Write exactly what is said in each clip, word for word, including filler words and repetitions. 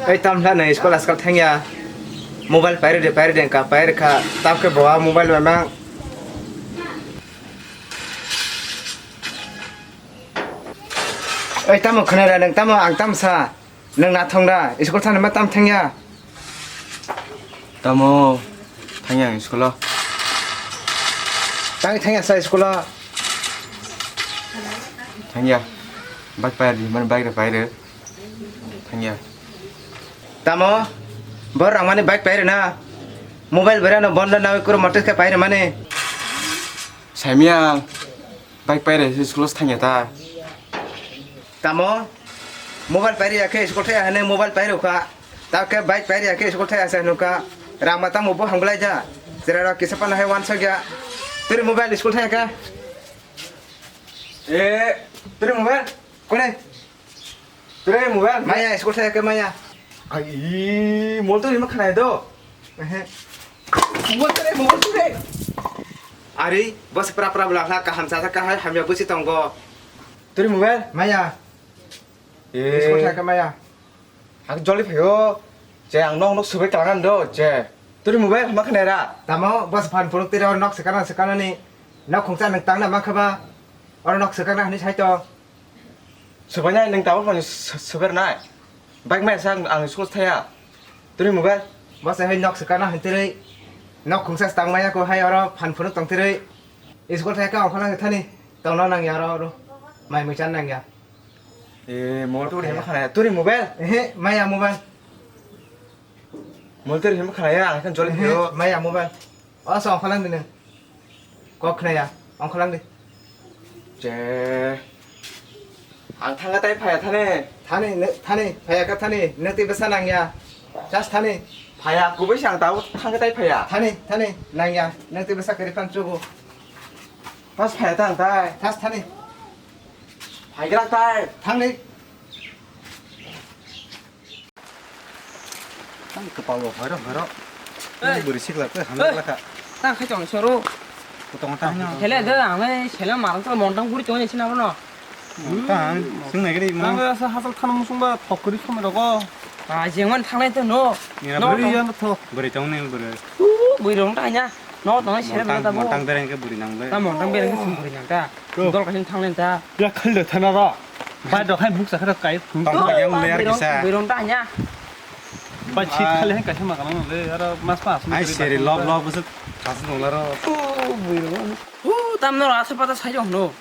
Oi, tam hla nai school askal thangya. Mobile pairi de, pairi de, ka pairi kha. Tam khe bo mobile mamang. Oi, tamo khna ra nang, tamo ang tam sa. Nang na thong da, school thang ma tam thangya. Tamo thangya ang school o. Tang thangya sa school o. Thangya. Bike pairi, man bike re pairi. Thangya. Tamo, bor rang mani bike pairi na. Mobile bera no bondo na kuro motor ke pairi mani. Saimia, bike pairi school o thangya ta. Tamo, mobile pairi ya khe school thaya hane mobile pairi kha. Ta khe bike pairi ya khe school thaya sa nuka. Rang ma tamo bo hang belai ja. Jera ro kisa pa na hai wan sa gya. Turi mobile school thaya ka. Eh, turi mobile. Kone. Turi mobile. Maya, school thaya ke maya. Ai, mol turi ma khanai do. Ehe. Mol turi, mol turi. Ari, bos pra pra bla hla kaham sa sa kahai hamya busi tongo. Turi mobile. Maya. Eh. School thaya ke maya. Ang joli phaio. Je ang nok nok subai kalangan do, je. Turi mobile ma khanai ra. Tamo, bos phan puruk tira nok sekana sekana ni. Nok khungsa nang tang na ma khaba. Oro nok sekana hani sai to. Subainai nwng tabuk phano su-, subernai. Bike mai sa ang, ang school thaya. Turi mobile. Bo se hai nok swkana hwn tiri. Nok khungsa se tang maya ko hai oro phan phunuk tong tiri. School thaya ka ongkha nang thani. Tongna nang ya oro oro. Mai mui chan nang ya. Eh, mol turi ma khana ya. Turi mobile. Ehe, maya mobile. Mol turi ma khana ya, ang kan joli phio. Maya mobile. O sa ongkha nang di nang. Kok khna ya, ongkha lang di. Je. Ang thangkha tai phaya thani. Thani, ne, thani, phaya kha thani, ne twi bwsa nang ya. Just thani. Phaya, kubui se ang tabuk thangkha tai phaya. Thani, thani, nang ya, ne twi bwsa kwrwi phang chugo. Pas phaya ta ang tai. Just thani. Phai gra tai. Thang di. Ang kwpal bo hoiro hoiro. Ei. Bwrwi sikla khe hamya lakha. Tang khai chong soro. Kutong tang. Hele de ang le sele marang sa montang guri chong sina bono. Tang sing nai gri mo. Tang sa hasal thana musung ba thok kri somai rogo. Ah, jengman thangnai to no. Nira bwrwi ya no thok. Bwrwi tong ni bwrwi. U, bwrwi rong ta nya. No tong sele montang, montang bereng khe bwrwi nang le. Ta montang bereng khe sum bwrwi nang ta. Dol kasin thangnai ta. Ya khal de thana ro. Bai dok hai buk sakha kai phung. Tong yang le ar kisa. Bwrwi rong ta nya. Bai chit khali hai kaisa ma kanang le, aro mas pa asma. Ai seri lob lob bwswk kasu dong laro. O bwrwi rong. O tam no asa pata sai jong no.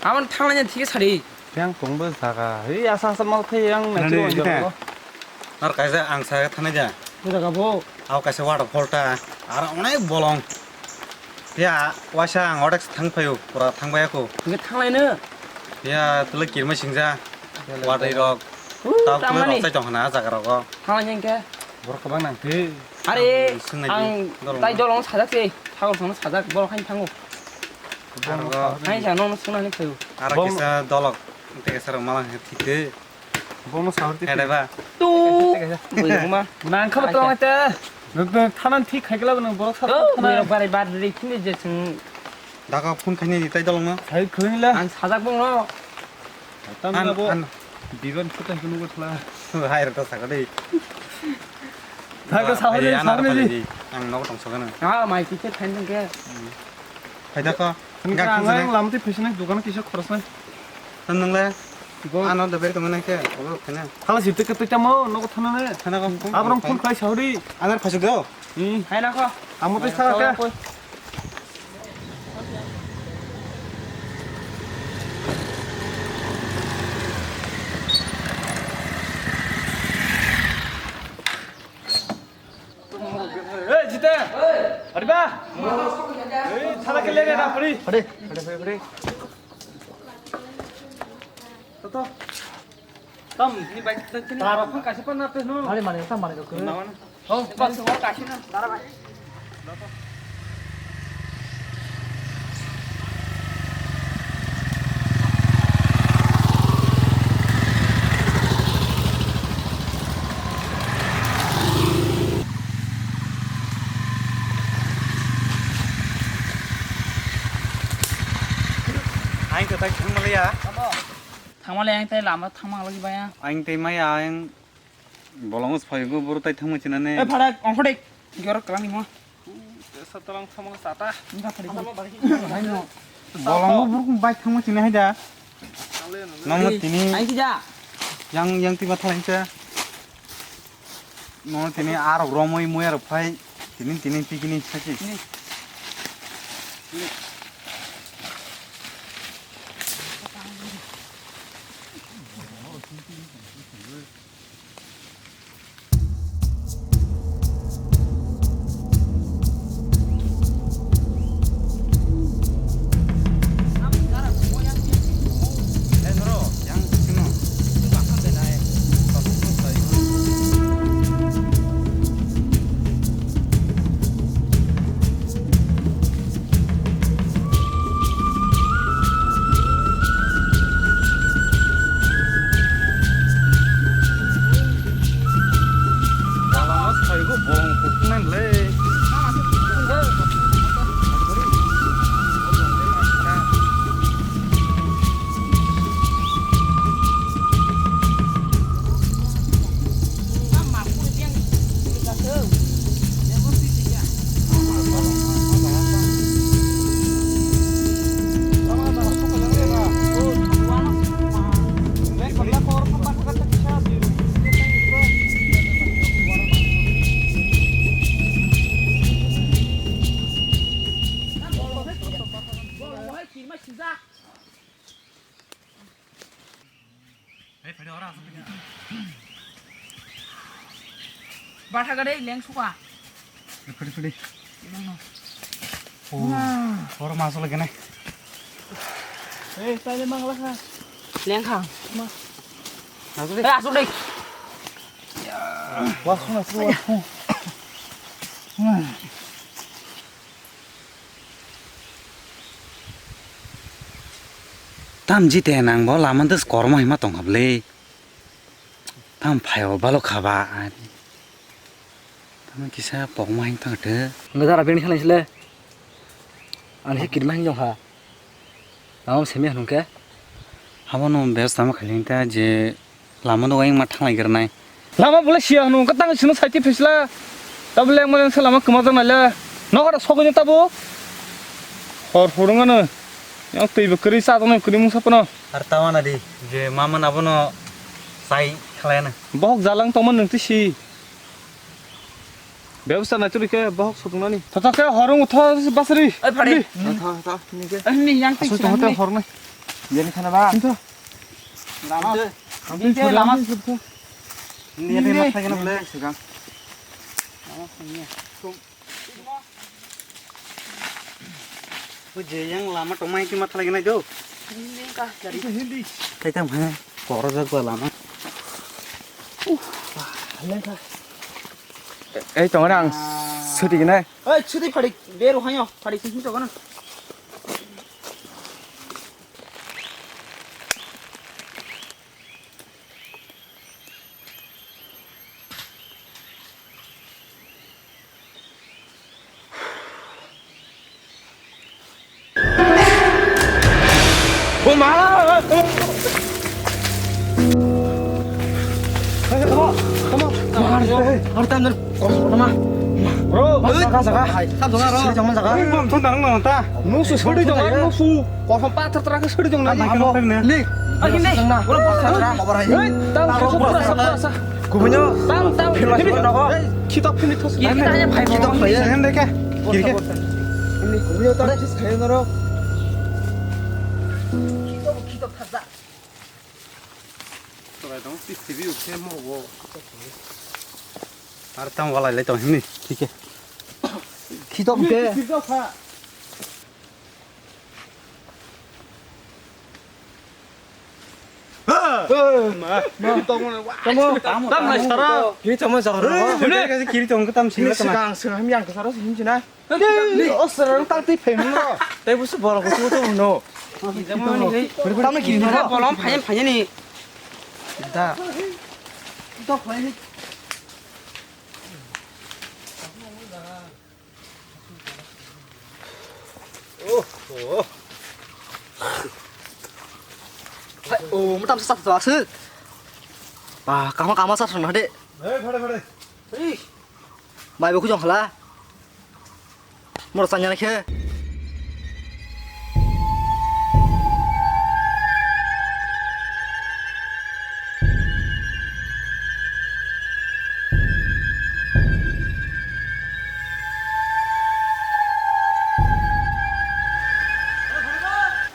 Amon thangla nya thik sari. Yang tong bo saka. Ei asa asa mal thai yang na chu. Ar kaisa ang sa thana ja. Bwrwi ka bo. Abo kaisa waterfall ta, aro onek bolong. Phiya waisa ang odek se thang phaio, pura thang bai ako. Hingke thanglai no? Phiya tole kirma singja, watwi rok. Tau tole rok chai tong hana jaga rogo. Thanglai hingke? Borok kwbang nang khe. Are, ang swng nai di, ang dolong tai dolong sajak se, thagol songno sajak, borok hain thango. Hain sa nono swngnani phaio. Aro kisa dolok, tei kisa rok malang thik de. Bono sahor twi. Ede ba. Tu. Bui ruma. Nang khabo to te. Thanan thik khai gela nang borok sa. Bui rok bare bar ri khini je sung. Daga phone khaini tai dalong na. Khai khwini la. Ang sajak bong no. Tam na bo. Biban phuta hunu go thla. Hai rata sakade. Daga sahor ni sahor ni. Ang nok tong sakana. Ah, mai kike khain ke. Phaida kho. Ang lamti phaisani dogan kisa khorosnai. Nang le. Ano da beri tongmani khe, olo khena. Thala si tike tike mo nogo thana ne. Thana ko. Abrong phone khai saudi. Anar phasuk do. Hmm. Hai na kho. Amo tei thala khe. Hey, Jite! Ariba! Hey, thala ke lene na pari. Pari, pari, pari, pari. Toto. Tam, ni bike tak ni. Tara pun kasih pan apa no? Mari, mari, tam mari ko. Oh, pas. Kasi na, tara bike. Aing kwthai thangmaliya. Thangmaliya, aing tei lama thangma lagi baya. Aing tei maya, aing Bolongo sphaigo boro tai thangma chinane. Eh, phara, ongkho dei. Giyor kalang nimo. Tesa talang thangma sata. Enggak, phara. Bolongo boro bai thangma chine hai da. Namo tini. Ai kija. Yang, yang tiba thalangsa. No tini arok romoi moi arok phai. Tini, tini, tini, saki. Batha gade leng suka. Phadi, phadi. Leng no. Oh, oro mas lagi nai. Eh, tadi mang lah. Leng kha. Ma. Asuk deh. Eh, asuk deh. Wah, wah, wah. Tam jite nang bo lama dos kormo hima tong kha bwle. Tam phaio balo kha ba. Tamo kisa pokma hing tang te. Ngadara bini khalai sile. Ani se kirma hing jong kha. Tamo semi hwnung khe. Abono bebostha ma khailai ta je lama no ayang ma thanglai gernai. Lama bole siya hwnung ka tang sino saiti phisla. Tabole mo se lama kwma jang naila. Nogo da sogwi tabo. Hor hurung ano. Yang twi bo kwrwi sa tong kwrwi mungsa pano. Ar tawana di je mama na bono sai khlai na. Bohok jalang tongma nung twi si. Bebsa na churi khe bohok sudungnani. Tata khe horung utha basri. Ai phari. Tha, tha, ni khe. Ai ni yang tik. Asal tong te hornai. Jeni khana ba. Tha. Lama. Tha. Ni khe lama. Ni khe lama. Lama. O je yang lama tongmai khe ma thalai nai do. Hindi ka jari. Hindi. Tai tam hai. Koro jak ba lama. Lengkha. Ei tong ang sudi nai. Ei sudi phadi beru hayo phadi sing sing to kana. Nusu suri jong, nusu. Kosom pathar tara ke suri jong na. Ni. Lagi ni. Ora pathar tara. Hei, tang ke suri jong na. Kubunyo. Tang, tang. Philosophy nogo. Hei, khitok philosophy. Ini tanya phai khitok phai. Sen deke. Kiri ke. Ini kubunyo tara sis khayo naro. Khitok, khitok thasa. Torai dong, P C B ukhe mo wo. Ar tang walai lai tong hini, thik khe. Khitok khe. Khitok kha. Tamo, tamo, tamo, tamo, sara. Kiri tamo sara. Kiri tamo sara. Kiri tamo sara. Ni, o sara tang tei phai mano. Tei busu borok busu busu mano. Tamo kiri mano. Bolong phai phai ni. Da. Dok phai ni. Oh, oh. Hai, oh, mutam sa sa sa. Ba, kama kama sa sa na de. Ei, phare, phare. Ei. Mai bo kujong khala. Mor sanya khe.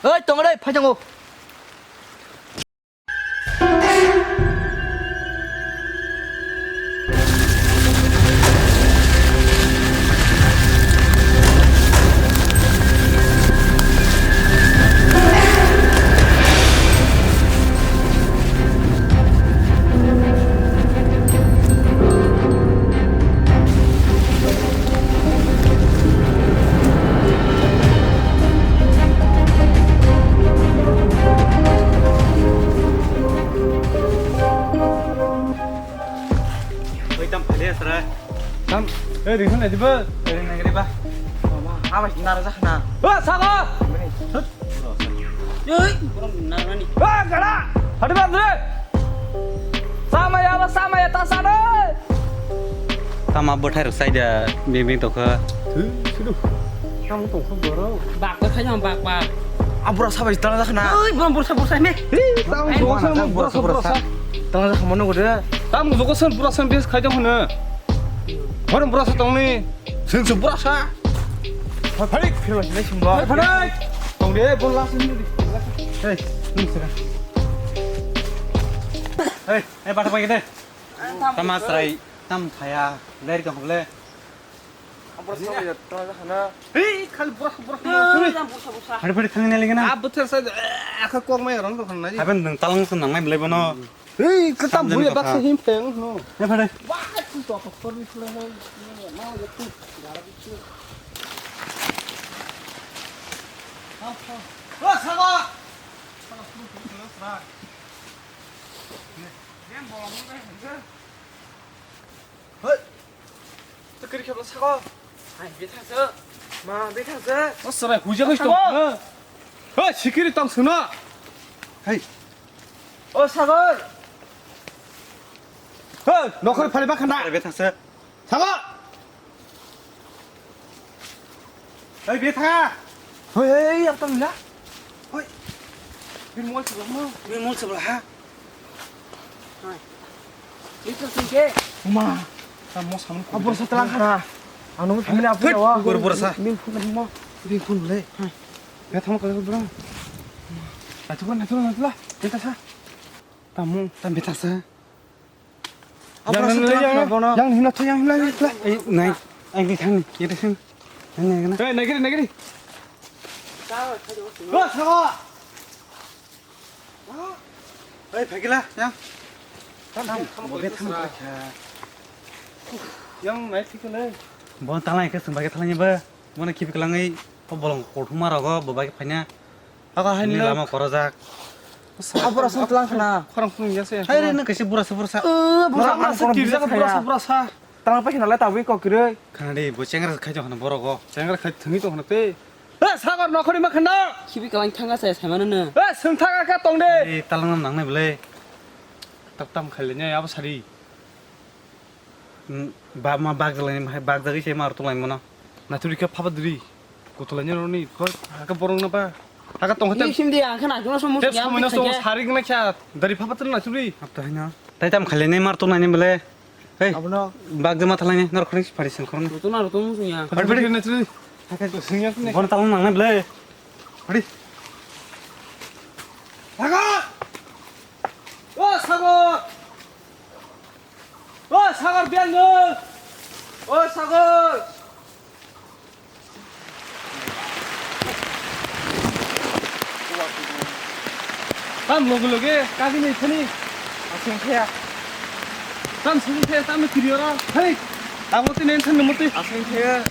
Oi, tongre, phai tongo. Oi, tam phale sara. Tam, eh, ringkhan nai diba? Ring nai gari ba. Mama, ama nara jakhna. Ba, sabo! Ei, borok narani. Ba, gada! Hadi ba, dre! Samaya ba, samaya ta sare! Tama bwthai rok sai da, bing bing tokha. Thwi, sidu. Tamo tongkha borok. Bak bwthai jang bak bak. A bura sabai tala jakhna. Ei, borok bursa bursa ne. Ei, tamo tongkha borok bursa bursa. Tala jakhna mano gode. Tamo tongkha sen bursa sen bes khai jang hone. Borok bursa tongni. Sing sing pura sa. Phai phai phai lai sing ba. Phai phai. Tong de bon la sing di. Hey, nung sira. Hey, hey, bata pai de. Tam asrai, tam thaya, ler ka hole. Abor sa ya, ta hana. Hey, khal bura bura. Tam bursa bursa. Phai phai khang ne legi na. Ab buther sa, akha kok mai rong do khang na ji. Haben nung talang sun nang mai belai bono. Hei, kata buya baksa him pheng no. Ya, phare. Wah, tu to to kor ni khule hai. Ma ya tu. Gara bitu. Ham ham. Oh, sama. Sama tu tu tu sra. Ni, ni bolong ni. Hei. Tw kwrwi khe bwsako. Hai, bethang se. Ma, bethang se. O chwrai huijak hai tong. Hei, sikiri tong sino. Hei. O Sagor. Hei, nokhor phali ba khanda. Bethang se. Sagor. Hei, bethang. Hei, hei, hei, ang tong na. Hei. Bin mol se ba mo. Bin mol se ba ha. Hai. Itu singke. Ma. Kamu sama. Abur setelah kana. Anu kami apa ya? Bur bur sa. Bin phun mo. Bin phun le. Hai. Ya tamo kali bro. Nanti lah, nanti lah, nanti lah. Kita sa. Tamu, tam beta sa. Abur setelah kana bono. Yang hina tu yang hina. Nai, ang di thang ni, di thang. Nai nai kana. Hei, nai kiri, nai kiri. Wah, sama. Oi, phagila, yang. Tam, tam, bo be tam kha. Yang nai thik le. Bo talai ke sumba ke talai ba. Bo na khibi kalangwi, bo bolong kothoma rogo, bo bai phaina. Aga hai ni lama korojak. Abura sam tlang khna. Khorang phung ya se. Hai re na kaise bura se bura sa. Bura ma sa tirjak bura sa bura sa. Tang pai khna lai tabwi kok kiroi. Khna de bo chengra khai jong khna borogo. Chengra khai thangwi tong khna te. Eh, Sagor nokhorni ma khna. Khibi kalang thanga se saimano no. Eh, sung thanga ka tong de. Eh, talang nam nangnai bole. Tak tam khaile nya abo sari. Ba ma bag jalai ma bag jagi se mar tulai mano. Naturi ka phaba dri. Kutulai nya roni ko haka borong na ba. Haka tong khate. Ni sim di ang khna juna somo. Te somo na somo sarik na kya. Dari phaba tun naturi. Apta hina. Tai tam khaile ne mar tulai ne bole. Hei, abono bag joma thalai ni, norok khorang si phari seng khorang ni. Rutuna rutung sung ya. Phari, phari. Phari, phari. Bon talong nang nai ble. Phari. Sagar! O Sagar! O Sagar, biang no! O Sagar! Tam loge loge kagini thani. Asing thaya. Tam sing thaya, tam kiri ora. Hei, abo tini enthani muti. Asing thaya.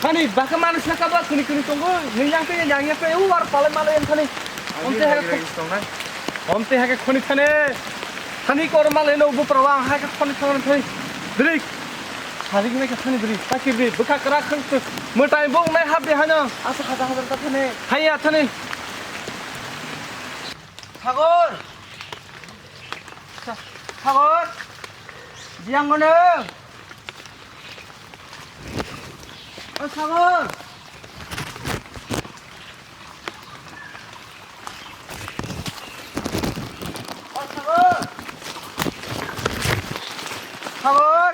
Thani baka manu saka ba kuni kuni tongo. Ning yang te yang yang te u ar pale male enthani. Om te hake khoni thane. Thani kor male no bu prawa hake khoni thane thani. Drik. Sarik ne ka thani dri, ta kir dri, bwkha kwrak khang tu, mwtai bok nai hap de haino. Asa hajar hajar ta thani. Haiya thani. Sagor. Sa-, Sagor. Yang mana? Oh, sabar. Oh, sabar. Sabar.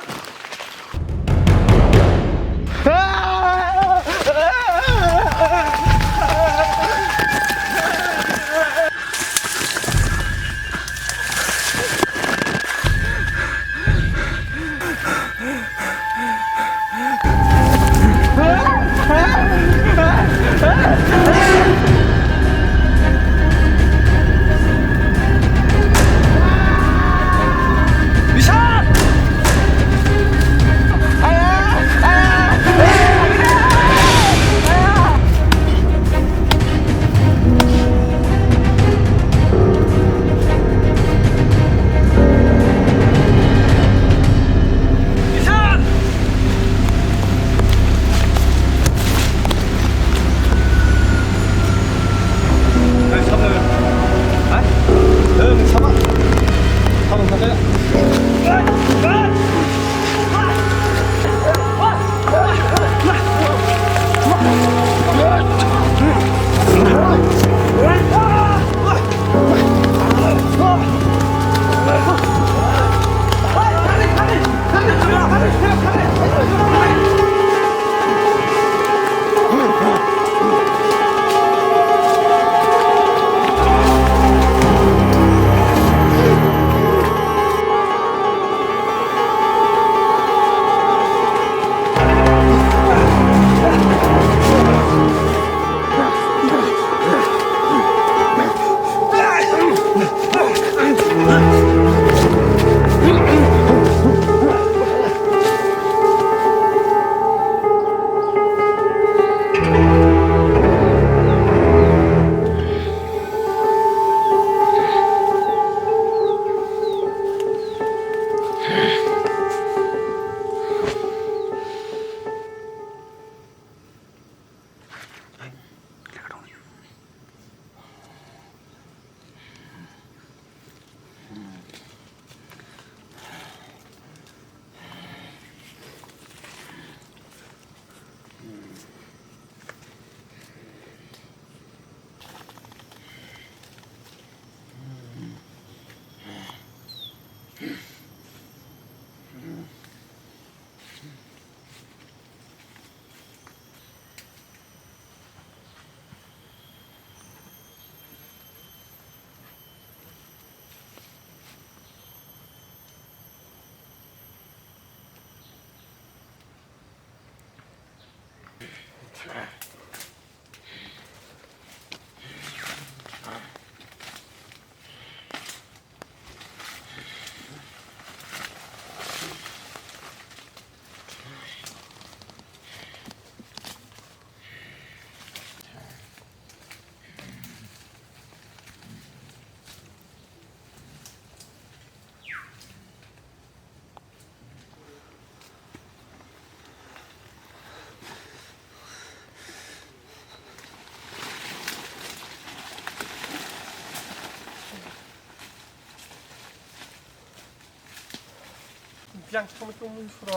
Yang sama tu mun sura.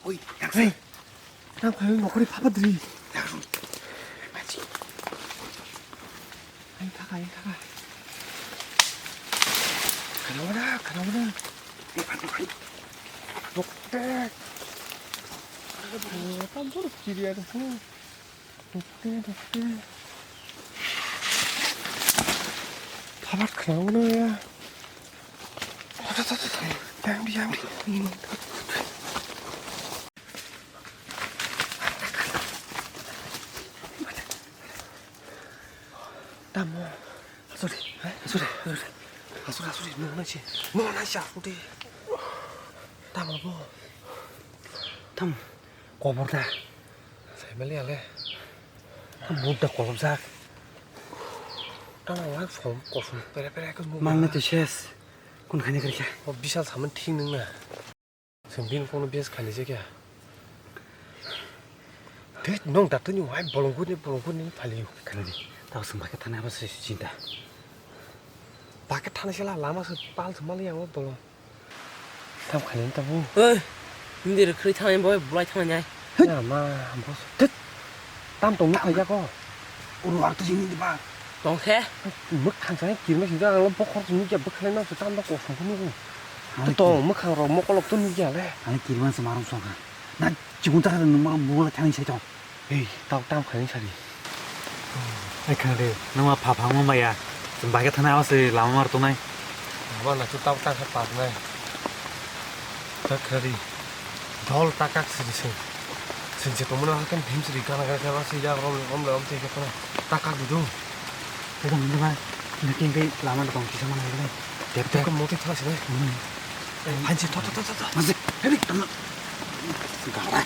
Oi, yang sa. Hey, nang khayo nokori papa dri. Yang su. Maji. Ayo thaka, ayo thaka. Kana mana, kana mana. Dokter. Dokter. Dokter. Dokter, dokter. Phabar khwnago no ya. Tha, tha, tha, tha. Yang di, yang di. Tamo. Asuri, asuri, asuri. Asuri, asuri, no na si. No na si, asuri. Tamo bo. Tam. Kobor da. Sai mali ale. Buddha kolom sak. Tamo wa som kosom pere pere ke. Mang na te ses. Kun khani kari kya? O bisal saman thing nang na. Sembin kono bes khali je kya? Te nong da tuni wai bolong guni bolong guni phali. Khali. Tao sembah ke thana ba se chinta. Bakhe thani sela lama se pal se mali yang dolo. Tam khani ta bu. Oi. Hindi re khri thani boy bulai thani nai. Na ma boss. Tet. Tam tong ma ya ko. Uru ar to jini di ba. Tong khe. Muk khang sai kirma sing ja lo bokhor sing ja bukhle na se tam da ko song ko. To tong muk khang ro mo ko lok to ni ja le. Ani kirma se marum song ha. Na chikun ta nung ma bulai thani sai to. Ei, tao tamo khaini sari. Ai khang de, nang ma pha pha mo maya. Chwng bai khe thana se lama mar tongnai. Lama na chu tao ta kha pa nai. Ta khari. Dol ta kak siri se. Sin se tongmani hakan bhim siri gana gana gana se ya rom rom rom te khe ta kak du. Tei tong hinba, hinba khe hinba lama tong kisa mana hinba. Tep tep. Tep moti thang sini. Hmm. Hanji, to to to to to. Masih, hei, tama. Gara.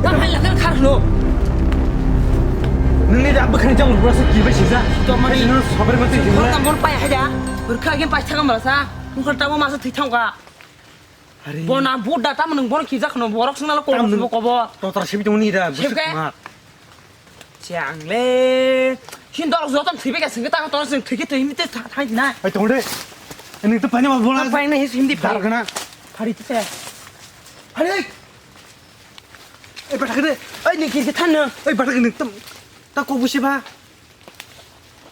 Tamo hai lagar khar hwno. Nini da bwkhani jabon pura se kibai sijak. Tomani. Nini sabari mati jingla. Khorokam bon pai hai da. Bwrkha agin pai thangam bala sa. Nungkhar tamo masa thwi thangka. Are. Bona buddha tamo nung bon kijak hwno borok sungna lo kobo kobo. Totra sibi tongni da. Sibke? Bwswk ma. Chang le. Hin dol joto thwibe ka singke ta to sing thwike thwi himte thai na. Ai tong de. Ani to pani ma bola. Pani na his hindi dar gana. Phari te. Phari. Ai bathak de. Ai ni ki than na. Ai bathak ni tam. Ta ko busi ba.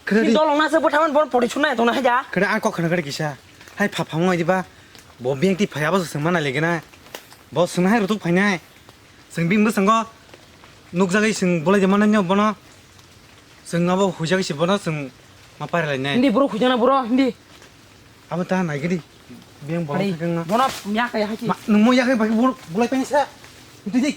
Khna di. Dolong na se bwthaman bon pori chunai tong na haja. Khna ang kok khna khna kisa. Hai pha pha ngai di ba. Bo beng ti phaya ba sung mana lege na. Bo sung hai rutuk phainai. Sung bing bwskango nukjagwi sung bolai de manai no bono. Sung abo huijagwi si bono sung ma parilai nai. Hindi bro huijana bro hindi. Abo ta nai gidi. Beng bolai thakang na. Bono ya kaya haki. Nung mo ya kaya bagi bolai painai sa. Hindi dik.